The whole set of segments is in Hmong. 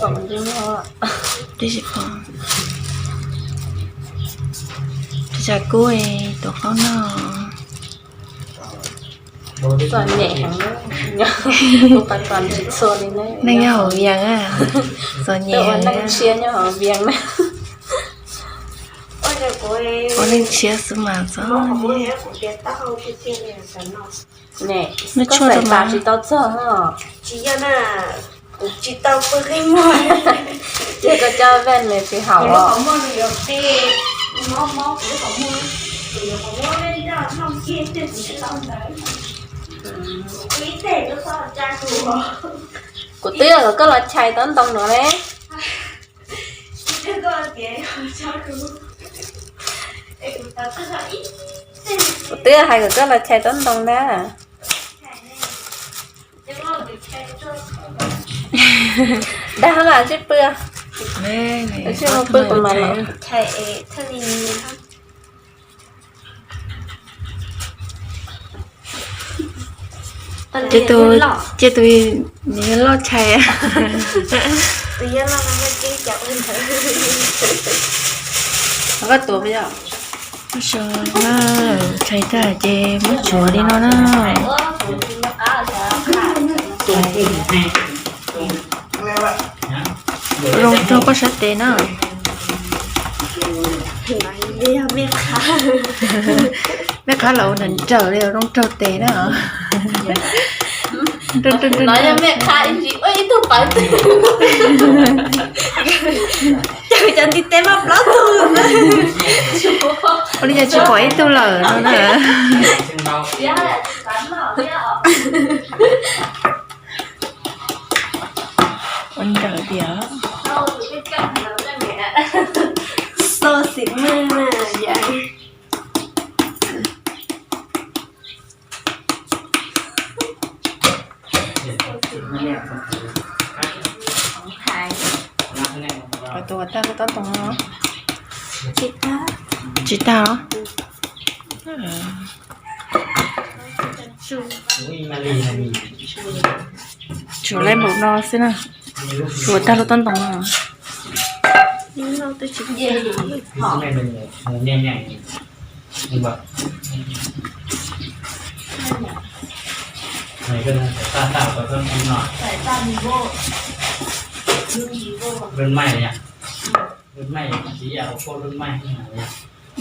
Twb tsis pom. Tsam kub tuav qaub noj. Txom nyem heev, ua pas pas tsis txhua li ne. Neej nyob hauv Vias, txom nyem heev. Neej tshiab nyob hauv Vias na. Ua neej tshiab xwb mas txom nyem. Nws tshuaj tas tsis tau txog. Tsis yog na, kuv tsis tau pw qeej muag. Ces koj coj vaj nws tsis haum os. Kuv twb kom koj los chais taub ntoo no ne. Kuv twb hais kom koj los chais taub ntoo na. Dag mas sib pw, sib mus pw kuv mam los. Ces tus, ces tus nws loj chais. Koj tuav yom. Tshais tag ces muab tsuav li no na. Zoo raug koj sab tes na. Mej qhab los ua nrawm nrawm li zoo raug tes na. Los yog mej qhab ib ntsis ua ib tug pawv twg. Cov ntiv tes mas plaub tug. Ua li cas tsis pom ib tug lawm no na. Ua nrawm tiag. Xo xim mej na yom. Tus uas tag lub taub ntoo no. Tsis tag os. Tshuav lawm npaum no xwb na. Tus uas tag lub taub ntoo no.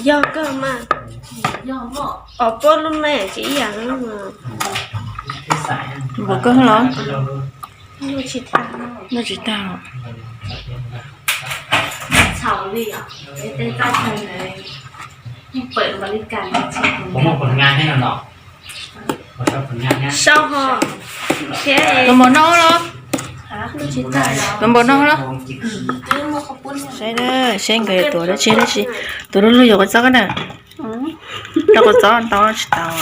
Yog kawg mas. Os, pob lub mej tsis ib yam. Npaum kawg los? Noj tsis tag. Sau ho. Tus npaum no los? Tus npaum no los? Saib, saib nkawd tuav dab tsi dab tsi. Tuav lub lub yuav kua txob na. Rau kua txob ntau tsis tau.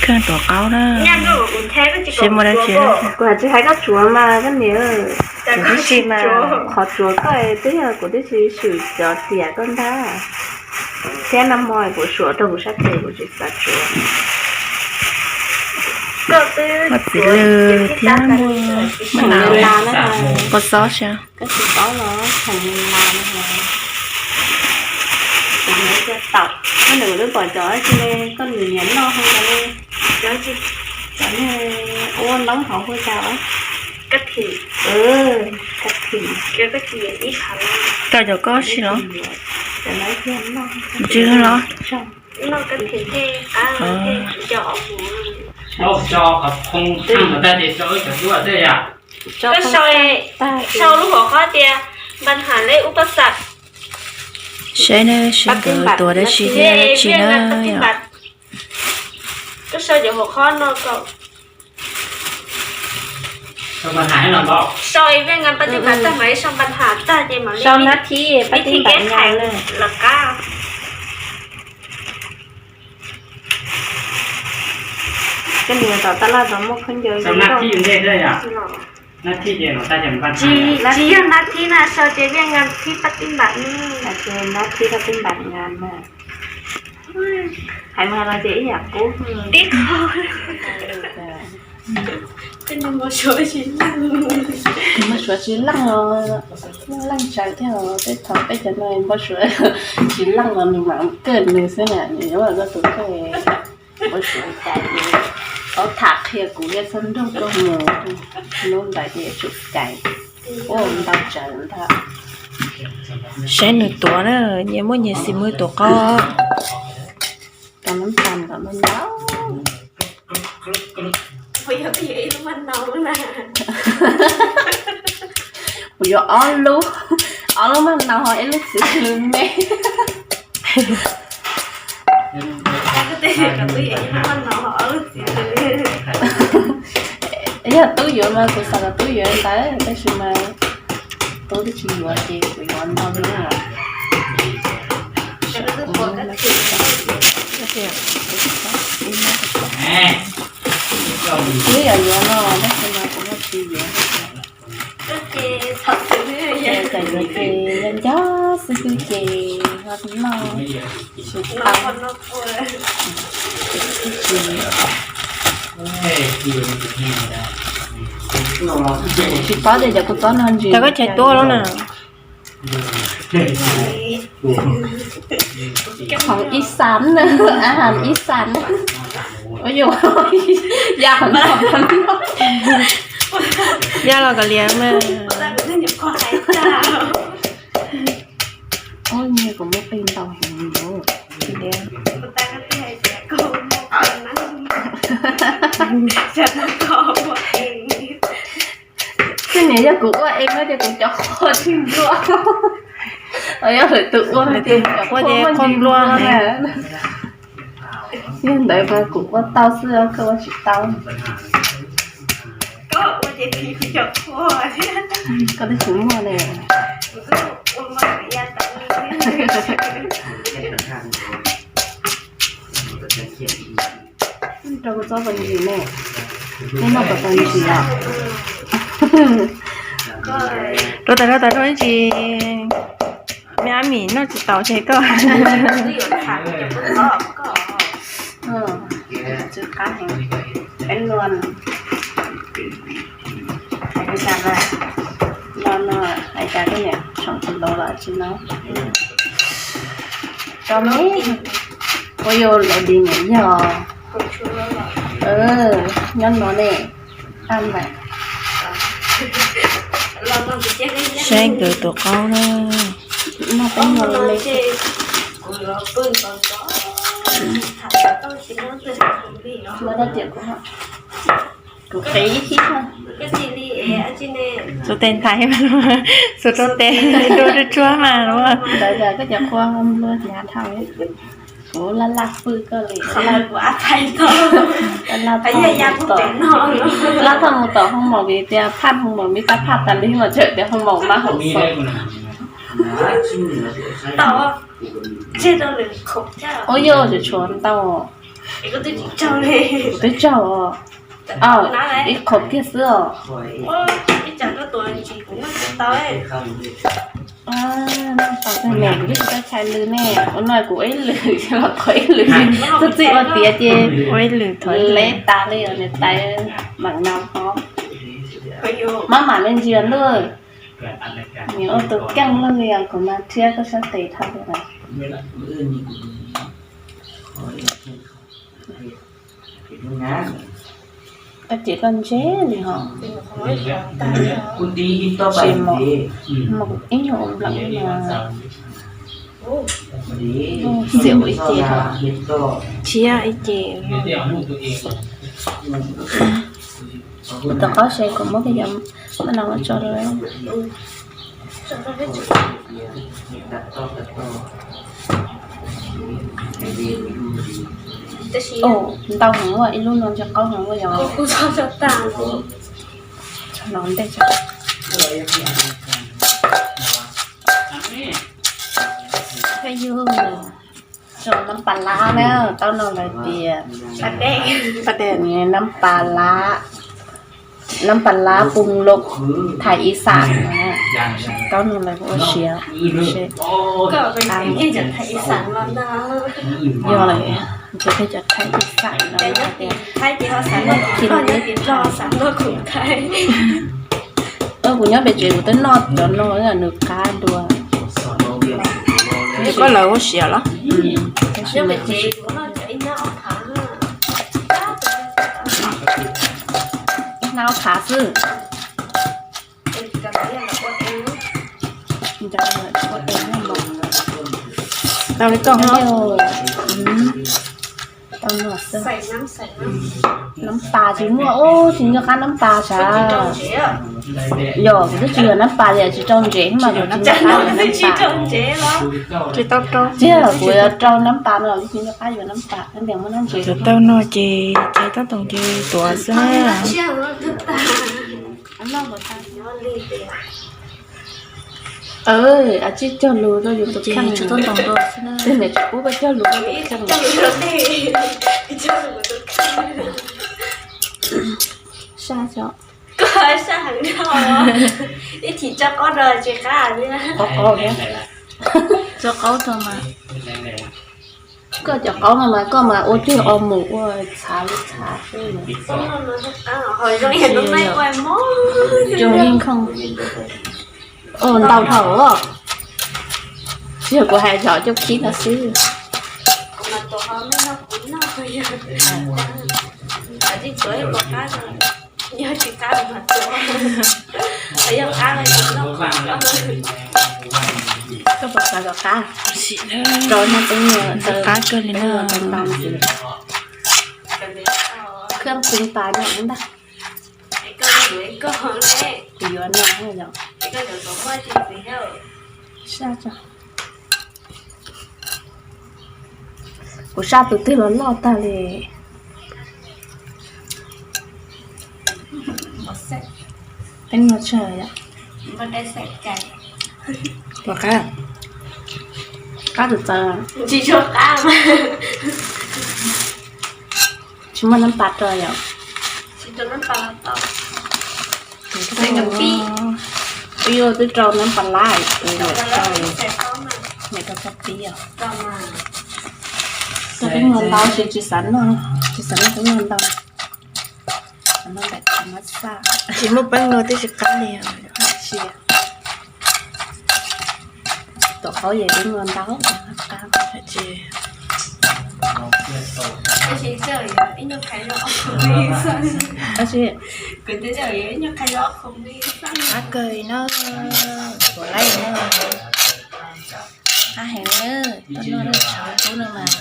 Kheej tuav qaub na. Saib muaj dab tsi. Kuv tsis hais koj tsuav mas koj niam. Kuv tib si mas qhov tsuav koj twb yog kuv tib si swm cov tiam koj ntag. Thiab nag hmo kuv suav rau kuv sab tes kuv tsis xav tsuav. Muaj txiv lws thiab muaj kua txob xwb. Koj tsis paub los tseem las no. Kuv nyob cov taum, koj nws kuv twb pom cov tsis ne, koj nws nyiam noj hu cov ne, cov tsis, cov ne ua noob hauv hu cas. Kab thim. Kab thim. Rau cov koj si los? Cov no thiaj noj. Ntsws los? Noj kab thim thiaj qab thiaj tsis nco os. Koj sau, sau lub hauv qhov tias npaj ham leb ub pab xam. Saib na, saib nkawd tuav dab tsi thiab dab tsi na. Koj sau cov hauv qhov no kom sau ib vej nqa pab tij npam tag mas ib sau npaj ham tag ces mam li sau nab thib pab tij npam nqa lawm qab. Koj niam tom tab laj tod muaj khaub ncaws zoo nkauj. Tsis yog nab thib na, sau ces vij nqa thib pab tij npam ne. Nab thib pab tij npam nqa na. Hais mas los ces ib yam qub tib qho. Npau suav tsis leej os, leej tsawv thiab os, tej thaum peb cov no npau suav tsis leej los nws mam kawg nws xwb na, nws yuav los tus kawg. Npau suav cais, tau tham qhia kuv thiab txhob nrog koj mus, hnub ntawd ces yuav tsum cais, ua ntau tsawv ntag. Saib nws tuav na, nyias muaj nyias xim mws tuav qaub. Cov nab tas kom ntau ntau. Kuv yuav ob lub, ob lub maj nau ho ib lub txiv lws me. Yog tub yuav mas kuv xav kom tub yuav ntawd, tab sis mas tub twb tsis yuav ces kuv yuav ntau lub. Twb yog yuav no tab sis mas kuv ho tsis yuav. Ces txom nyem ces nco nco xwb ces ho noj tsis tau. Tsis paub tias cov kua txob no ntsis. Cov koj chais tuaj lawm na. Khoom ib xan, a has ib xan. Ua yuav ya khoom no. Ya los kom liam mas. Ua nyias kuv muaj qig ntau heev li. Twb niam yog kuv ua es no ces kuv cov qhua tsis nplua. Yog lwm tus ua ces cov qhua ces qhua nplua na. Yog ntawd mas kuv ua tau xwb, koj ua tsis tau. Koj twb tsis muaj li. Rau kua txob pov ntsis ne, nej noj pov ntsis os. Rau tas rau tas rau ntsis, me ab mim noj tsis tau ces koj. Tsw qab heev, peb luag hais cas no, hais cas koj niam tsoom tus laus los tsis no. Tso me, ua yuav lawv di niam yog. Nyob no ne, ab mas. Saib nkawd tus qaub na. Noj peb no le. Muab rau tiam kuv, kuv qev ib thib. Xus tes nthaiv, xus rau tes nrua tsuag tsuag mas. Ntawd koj cov qhua nplua hniav dhau. Kuv laj laj pw koj li. Laj thoj mus tom, laj thoj mus tom hoo maum vim tias phaj hoo maum me tab phaj tas li mas tseem tias hoo maum mas hoo xaus. Ua yog tshuav ntau. Kuv twb tsaug, ib qho kiag xwb os. Noj tau tej me, kuv twb tsis tau chais lws ne, ua no kuv ib lwm los thov ib lwm, txij txij ua tiav ces ua ib lwm thov ib lwm tas li os niam tais. Mam no ho mab mam me ntsis luj, nws ua tus keej luj li os, kuv mas rhiab koj sab tes dhau li lawm. Koj ces koj ntse li ho. Tsis mus, mus ib nyuag ua npleem no. Xiam ib ce, thiab ib ce. Kuv tom qab se kuv muab koj cov maj nau tso rau. Ntau heev ua ib lub no ntsia qaub heev ua yog. Tso no ntej tso. Yus, tso nab pas lab na, taub no lawv tias nab pas lab, nab pas lab pung loj thais ib xam. Taub no lawv ua siav. Yog lawm. Ces peb cov Thaib ces xav no tias Thaib ces ho xav noj tim Nplog, nyob tim Nplog xav noj khoom Thaib. Kuv nyob pem tsev kuv twb noj cov no, nws qab dua. Koj lawv ua siav los? Nyob pem tsev kuv noj cov ib hnab ob phav. Ib hnab ob phav xwb. Tau li koj ho. Tau no xwb. Nab pas tsis muaj, tsis nco qab nab pas sav. Yog kuv twb tsis yuav nab pas li, tsis rau ntsev mas kuv tsis nco qab yuav nab pas. Tsis tau rau, tsis yog kuv yuav rau nab pas no los tsis nco qab yuav nab pas, ntias muaj nab ntsev. Tau no ces ces tab tom ces tuav xwb na. Ab tsis cog lus rau yus tus kheej, tej niam tsis pub koj cog lus rau tus kheej. Saj xyov. Ib chim tso qaub rau tsis qab li. Qaub qaub thiab. Tso qaub rau mas. Koj cov qaub no mas koj mas ua twg o mus ua txhav li txhav xwb. Zoo yeej khooj. Ntau dhau. Tsis yog kuv hais cov coob khib no xwb. Koj puas xav kom qab? Rau no peb nyias qab kawg li na. Khab pub tas nyob ntag. Kuv yuav no yom. Saj tso. Kuv saj tus twg los loj tag li. Peb no tsawg yom? Puas qab? Qab txawv txawv. Tsis muaj nab pas rau yom? Wb twb rau nab pas laj, niam rau txhob pib os. Rau peb nyuag ntau ces tsis xav noj, tsis xav noj peb nyuag ntau. Xav noj ntawm thav mab xaj. Tsis muaj peeb nua twb tsis qab li. Tom qab yog peb nyuag ntau qab. Qab kawg no, puas laib no. Qab heev na, tuaj noj lawm tshav kub no mas.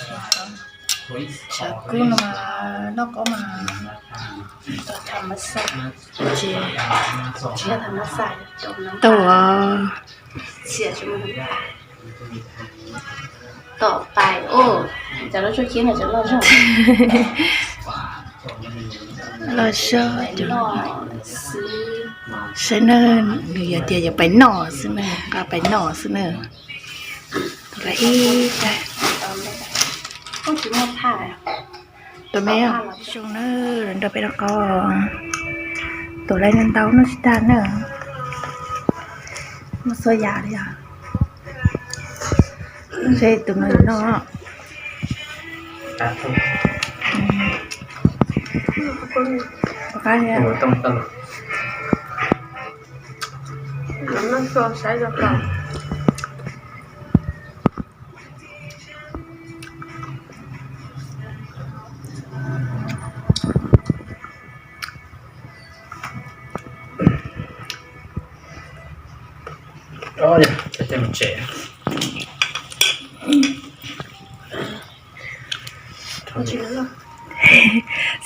Tshav kub no mas noj qaub mas tau thav mab xaj, tsis tau thav mab xaj, tau tom pais, cov loj tsuj ciab no cov loj zog. Loj zog. Saib na, nws yog tias yuav pais noj xwb na, nqa pais noj xwb na. Tus lawv ib tag. Tus me zoo na, nrog peb rau qab. Tus lawv ntau noj tsis tag na. Muaj txhua yam li os. Seb tus no yuav noj. Qab thiab.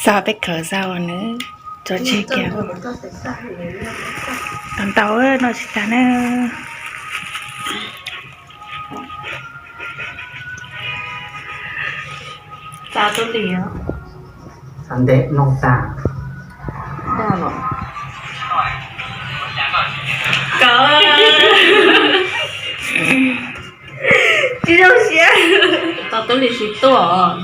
Xav peb khawv xav nws tso tseg kiag. Tau ntau noj tsis tag na. Xav ntev noj tag. Tsis zoo siab. Tau tub li tsis tuaj.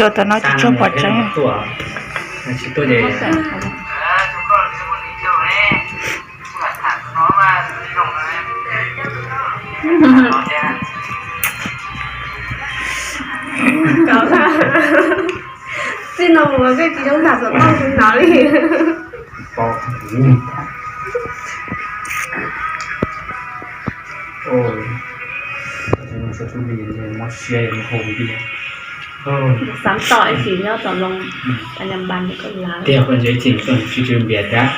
Tus no tsis tshua pom tseeb. Txij no mus koj tsis zoo tham xov tooj kuv hnov li. Mob siab mob hauv li. Xav tom ib sim nyob tom Loos, tiag koj ntse ib chim koj tsis tsw npias thiab.